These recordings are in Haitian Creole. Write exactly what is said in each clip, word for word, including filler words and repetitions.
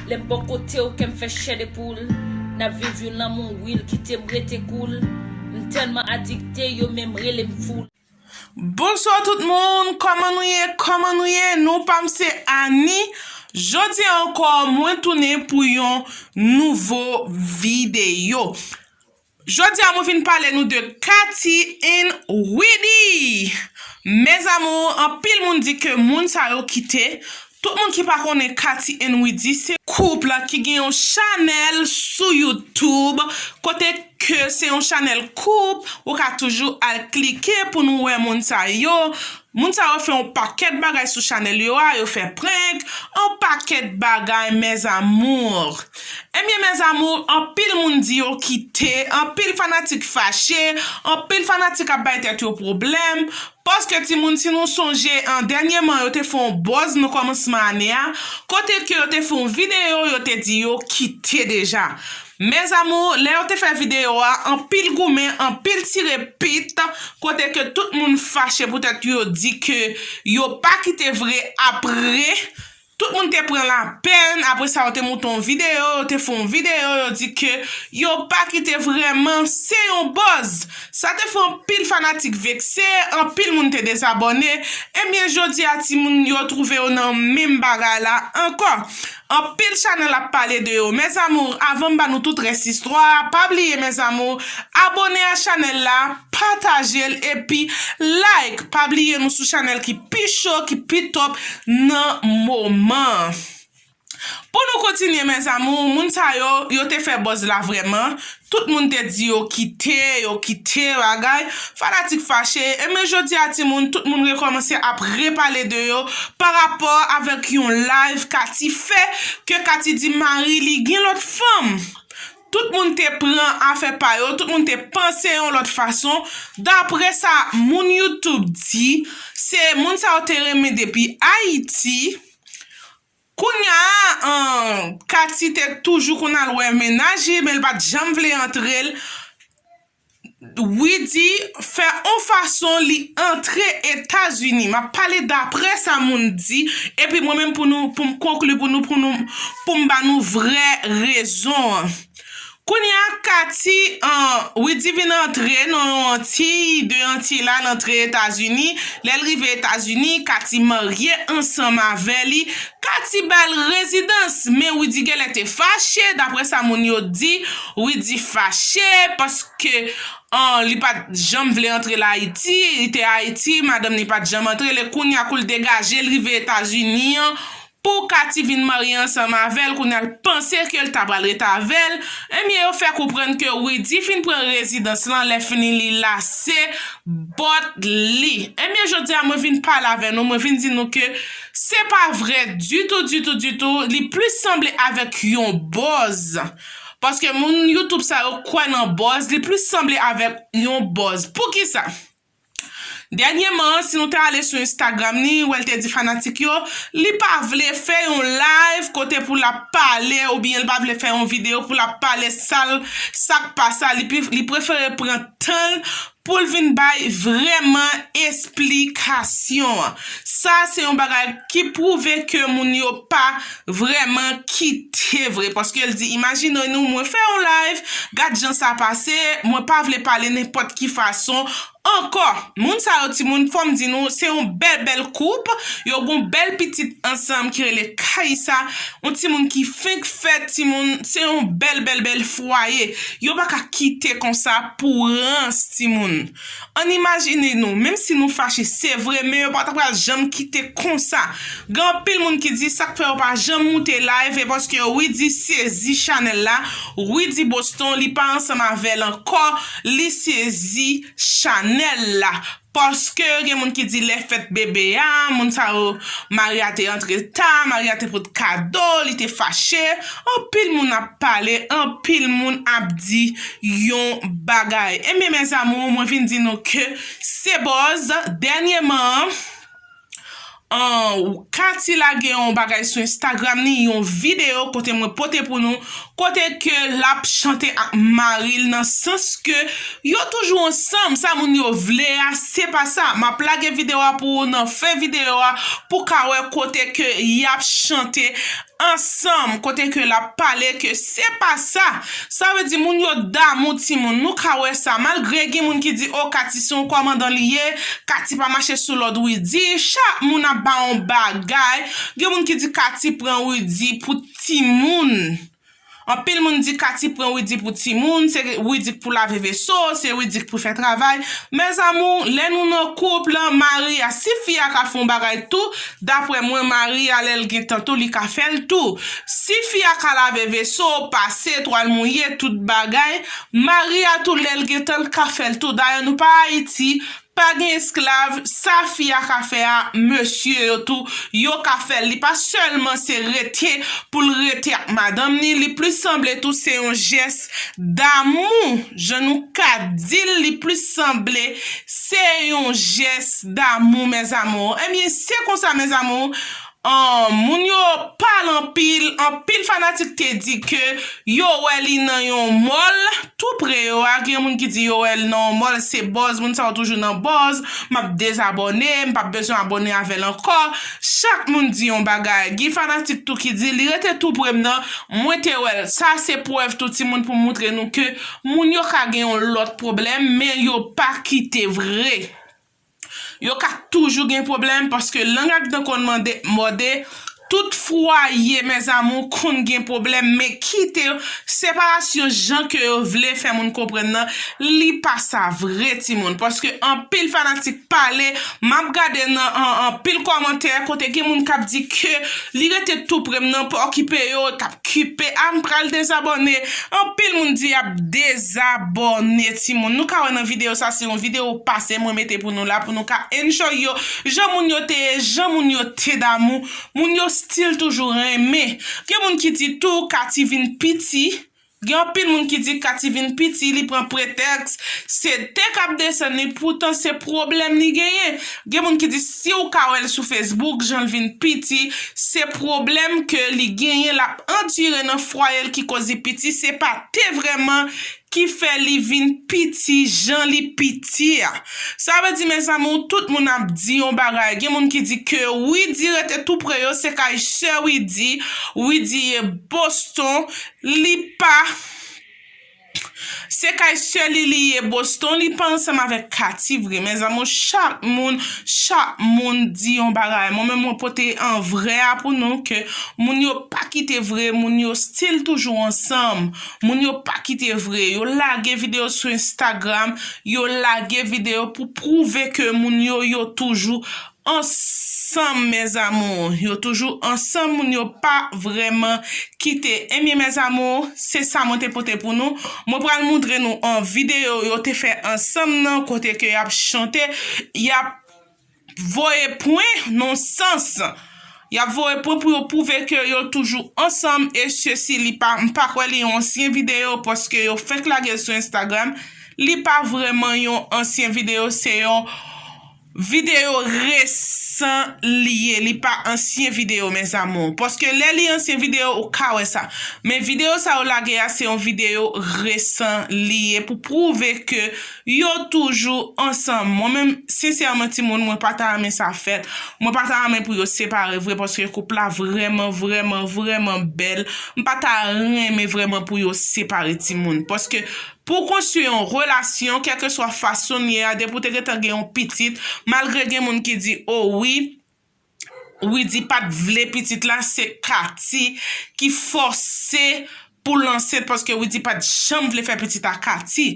Lè m bò kote w, kè m fè chè de poul. N ap viv yon lanmou, wi, l kite m rete koul. M tèlman adikte, yo menm rele m foul. Bonswa tout moun, kòman nou ye? Kòman nou ye? Non pa m se Annie. Jodi a ankò, mwen tounen pou yon nouvo videyo. Jodi a, mwen vin pale nou de Katy and Widy. Mes amours, anpil moun di ke moun sa yo kite. Tout moun ki pa konnen Katy and Widy, se koup la ki gen yon chanèl sou YouTube, kote ke se yon chanèl koup, ou ka toujou al klike pou nou wè moun sa yo. Moun sa yo fè yon pakèt bagay sou chanèl yo a, yo fè prank, yon pakèt bagay, mes amours. Ebyen, mes amours, anpil moun di yo kite, anpil fanatik fache, anpil fanatik ap bay tèt yo pwoblèm, paske timoun, si nou sonje, an, dènyèman, yo te fè yon buzz nan kòmansman ane a, kote ke yo te fè yon videyo, yo te di yo kite deja. Mes amours, lè yo te fè videyo a, anpil goumen, anpil tire pit, kote ke tout moun fache poutèt yo di ke yo pa kite vre. Apre, tout moun te pran lapèn, apre sa yo te monte yon videyo, yo te fè yon videyo, yo di ke yo pa kite vrèman, se yon buzz. Sa te fè anpil fanatik vekse, anpil moun te dezabòne. Ebyen, jodi a, timoun yo twouve yo nan menm bagay la ankò. Anpil chanèl ap pale de yo. Mes amours, avan m ba nou tout rès istwa a, pa bliye, mes amours, abone a chanèl la, pataje l, epi like. Pa bliye nou sou chanèl ki pi cho, ki pi top nan moman an. Pou nou kontinye, mes amours, moun sa yo, yo te fè buzz la vrèman. Tout moun te di yo kite, yo kite bagay. Fanatik fache. Ebyen, jodi a, timoun, tout moun rekòmanse ap repale de yo pa rapò avèk yon live Katy fè, ke Katy di mari li gen lòt fanm. Tout moun te pran afè pa yo, tout moun te panse yon lòt fason. Daprè sa moun YouTube di, se moun sa yo te renmen depi Ayiti. Kounye a, an, Katy te toujou konn al wè mennaj li, men l pa t janm vle antre l. Widy fè on fason li antre Etazini. M ap pale daprè sa moun di, epi mwen menm pou nou, pou m konkli pou nou, pou nou, pou m ba nou vrè rezon an. Kounye a, Katy, an, Widy vin antre nan yon Antiy, de Antiy la, l antre Etazini. Lè l rive Etazini, Katy marye ansanm avè li. Katy ba l rezidans, men Widy genlè te fache, daprè sa moun yo di, Widy fache paske, an, li pa t janm vle antre l Ayiti, li te Ayiti, madanm li pa t janm antre, lè kounye a kou l degaje, l rive Etazini an, pou Katy vin marye ansanm avè l, kounye a l panse ke l ta pral ret avè l, ebyen yo fè konprann ke Widy fin pran rezidans lan, lè fini li lase bòt li. Ebyen jodi a mwen vin pale avè nou, mwen vin di nou ke se pa vre ditou, ditou, ditou, li plis sanble avèk yon buzz. Paske moun YouTube sa yo kwè nan buzz, li plis sanble avèk yon buzz. Poukisa? Dènyèman, si nou te ale sou Instagram ni, wè l te di fanatik yo, li pa vle fè yon live kote pou l ap pale, oubyen l pa vle fè yon videyo pou l ap pale sa l, sa k pase a, li pi, li prefere pran tan l pou l vin bay vrèman esplikasyon an. Sa se yon bagay ki pwouve ke moun yo pa vrèman kite vre, paske l di, imajine nou, mwen fè yon live, gad jan sa pase, mwen pa vle pale nenpòt ki fason, ankò, moun sa yo, timoun, fò m di nou, se yon bèl, bèl koup. Yo gon bèl pitit ansanm ki rele Kaïssa. Yon timoun ki fenk fèt, timoun. Se yon bèl, bèl, bèl fwaye. Yo pa ka kite konsa pou rans, timoun. Ann imajine nou, menm si nou fache, se vre, men yo pa ta pral janm kite konsa. Gen anpil moun ki di sa k fè yo pa janm moute live, e paske Widy sezi chanèl la, Widy Boston, li pa ansanm avè l ankò, li sezi chanèl la. Paske gen moun ki di lè fèt bebe a, moun sa yo, mari a te antre ta, mari a te pot kado, li te fache. Anpil moun ap pale, anpil moun ap di yon bagay. Ebyen, mes amours, mwen vin di nou ke se buzz. Dènyèman, an, Katy lage yon bagay sou Instagram ni, yon videyo kote mwen pote pou nou, kote ke l ap chante ak mari l, nan sans ke yo toujou ansanm, sa moun yo vle a, se pa sa. M ap lage videyo a pou ou nan fen videyo a, pou w ka wè kote ke y ap chante ansanm, kote ke l ap pale ke se pa sa. Sa vle di moun yo damou timoun. Nou ka wè sa. Malgre gen moun ki di, "O, Katy se yon kòmandan li ye, Katy pa mache sou lòd Widy." Chak moun ap ba yon bagay. Gen moun ki di Katy pran Widy pou timoun. Anpil moun di Katy pran Widy pou timoun, se Widy k pou lave veso, se Widy k pou fè travay. Mes amours, lè nou nan koup lan, mari a, si fi a ka fè yon bagay tou, daprè mwen, mari a, lè l gen tan tou, li ka fè l tou. Si fi a ka lave veso, pase twal mouye, tout bagay, mari a tou, lè l gen tan, l ka fè l tou. Dayè, nou pa Ayiti, pa gen esklav, sa fi a ka fè a, mesye yo tou, yo ka fè l. Li pa sèlman se rete pou l rete ak madanm ni, li plis sanble tou se yon jès damou. Jan nou ka di l, li plis sanble se yon jès damou, mes amours. Ebyen, se konsa, mes amours, Ahn, moun yo pale anpil, anpil fanatik te di ke yo wè li nan yon mòl tou pre yo a. Gen moun ki di yo wè l nan yon mòl, se buzz, moun sa yo toujou nan buzz, m ap dezabòne, m p ap bezwen abòne avè l ankò. Chak moun di yon bagay. Gen fanatik tou ki di li rete tou pre m nan, mwen te wè l. Sa se prèv tou timoun pou moutre nou ke moun yo ka gen yon lòt pwoblèm, men yo pa kite vre. Yo ka toujou gen pwoblèm paske lang ak dan konn mande, mòde. Tout fwaye, mes amours, konn gen pwoblèm, men kite separasyon jan ke yo vle fè moun konprann nan, li pa sa vre, timoun. Paske anpil fanatik pale, m ap gade nan an, anpil kòmantè kote gen moun k ap di ke li rete tou pre m nan, pa okipe yo, k ap kipe, a m pral dezabòne. Anpil moun di y ap dezabòne, timoun. Nou ka wè nan videyo sa, se yon videyo pase mwen mete pou nou la, pou nou ka enjoy yo. Jan moun yo te ye, jan moun yo te damou, moun yo still toujou renmen. Gen moun ki di tou, Katy vin piti. Gen anpil moun ki di Katy vin piti, li pran pretèks, se te k ap desann li, poutan se pwoblèm li genyen. Gen moun ki di si w ka wè l sou Facebook, jan l vin piti, se pwoblèm ke li genyen, l ap andire nan fwaye l ki koz li piti, se pa te vrèman ki fè li vin piti jan li piti a. Sa vle di, mes amours, tout moun ap di yon bagay. Gen moun ki di ke Widy rete tou pre yo, se kay sè Widy, Widy ye Boston, li pa, se kay sè li, li ye Boston, li pa ansanm avèk Katy vre. Mes amours, chak moun, chak moun di yon bagay. Mwen menm, mwen pote an vrè a pou nou ke moun yo pa kite vre, moun yo still toujou ansanm. Moun yo pa kite vre. Yo lage videyo sou Instagram, yo lage videyo pou pwouve ke moun yo, yo toujou ansanm, mes amours. Yo toujou ansanm, moun yo pa vrèman kite. Ebyen, mes amours, se sa mwen te pote pou nou. Mwen pral moutre nou an videyo yo te fè ansanm nan, kote ke y ap chante, y ap voye pwen nan sans. Y ap voye pwen pou yo pwouve ke yo toujou ansanm e sesi, li pa, m pa kwè li yon ansyen videyo paske yo fenk lage l sou Instagram. Li pa vrèman yon ansyen videyo, se yon videyo resan li ye. Li pa ansyen videyo, mes amours. Paske lè li ansyen videyo, ou ka wè sa. Men videyo sa yo lage a, se yon videyo resan li ye pou pwouve ke yo toujou ansanm. Mwen menm, sensèman, timoun, mwen pa ta renmen sa fèt. Mwen pa ta renmen pou yo separe vre, paske koup la vrèman, vrèman, vrèman bèl. M pa ta renmen vrèman pou yo separe, timoun. Paske pou w konstwi yon relasyon, kèlkeswa fason l ye a, depi w te gentan gen yon pitit, malgre gen moun ki di, o wi, Widy pa t vle pitit la, se Katy ki fòse pou l ansent paske Widy pa t janm vle fè pitit a Katy.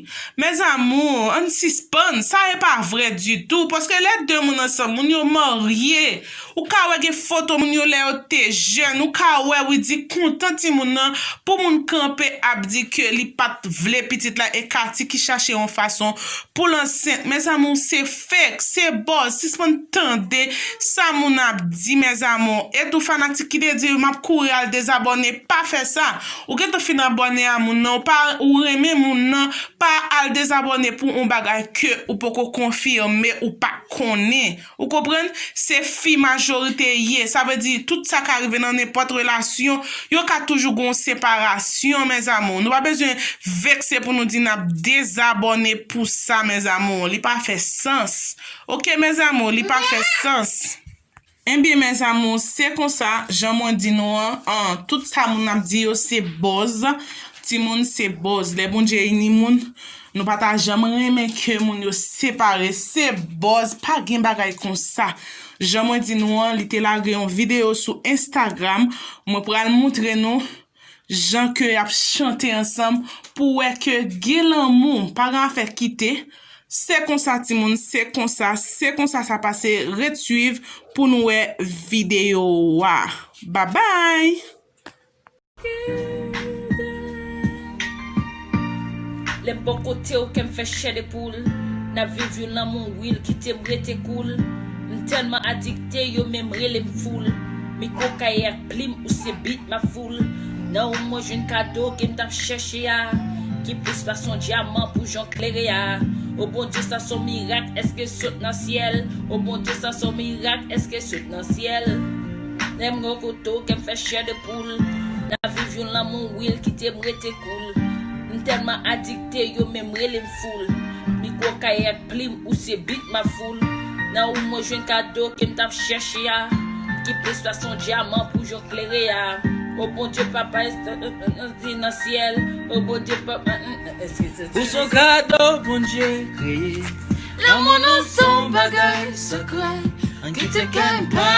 Mes amours, ann sispann, sa e pa vrè ditou, paske lè de moun ansanm, moun yo marye, ou ka wè gen foto moun yo lè yo te jèn, ou ka wè Widy kontan timoun nan, pou moun kanpe ap di ke li pa t vle pitit la e Katy ki chache yon fason pou l ansent. Mes amours, se fake, se buzz, sispann tande sa moun ap di, mes amours. E tou fanatik ki te di, "M ap kouri al dezabòne," pa fè sa. Ou gentan fin abòne a moun nan, ou pa, ou renmen moun nan, pa al dezabòne pou yon bagay ke ou poko konfime, ou pa konnen. Ou konprann? Se fi majorite ye. Sa vle di, tout sa ka rive nan nenpòt relasyon, yo ka toujou gon separasyon, mes amours. Nou pa bezwen vekse pou nou di n ap dezabòne pou sa, mes amours. Li pa fè sans. Oke, mes amours, li pa fè sans. Ebyen, mes amours, se konsa, jan mwen di nou an, an, tout sa moun ap di yo, se buzz. Timoun, se buzz. Lè Bondye ini moun, nou pa ta janm renmen ke moun yo separe. Se buzz, pa gen bagay konsa. Jan mwen di nou an, li te lage yon videyo sou Instagram. Mwen pral moutre nou jan ke y ap chante ansanm pou wè ke gen lanmou, pa gen afè kite. Se konsa, timoun, se konsa, se konsa sa pase. Ret swiv pou nou wè videyo a. Babay! Lè m bò kote w, kè m fè chè de poul. N ap viv yon lanmou, wi, l kite m rete koul. M tèlman adikte, yo menm rele m foul. Mikwo, kaye ak plim, ou se bit m ap foul. Nan ou mwen jwenn kado ke m t ap chèche a, ki plis pase yon dyaman pou jan klere a. O Bondye, sa s on mirak, èske sot nan syèl? O Bondye, sa s on mirak, èske sot nan syèl? Lè m bò kote w, kè m fè chè de poul. N ap viv yon lanmou, wi, l kite m rete koul. M tèlman adikte, yo menm rele m foul. Mikwo, kaye ak plim, ou se bit m ap foul. Nan ou mwen jwenn kado ke m t ap chèche a, ki plis pase yon dyaman pou jan klere a. O Bondye, papa, di nan syèl. O Bondye, papa, eskize. Ou s on kado Bondye kreye. Lanmou nou s on bagay sekrè. Ann kite kè n pa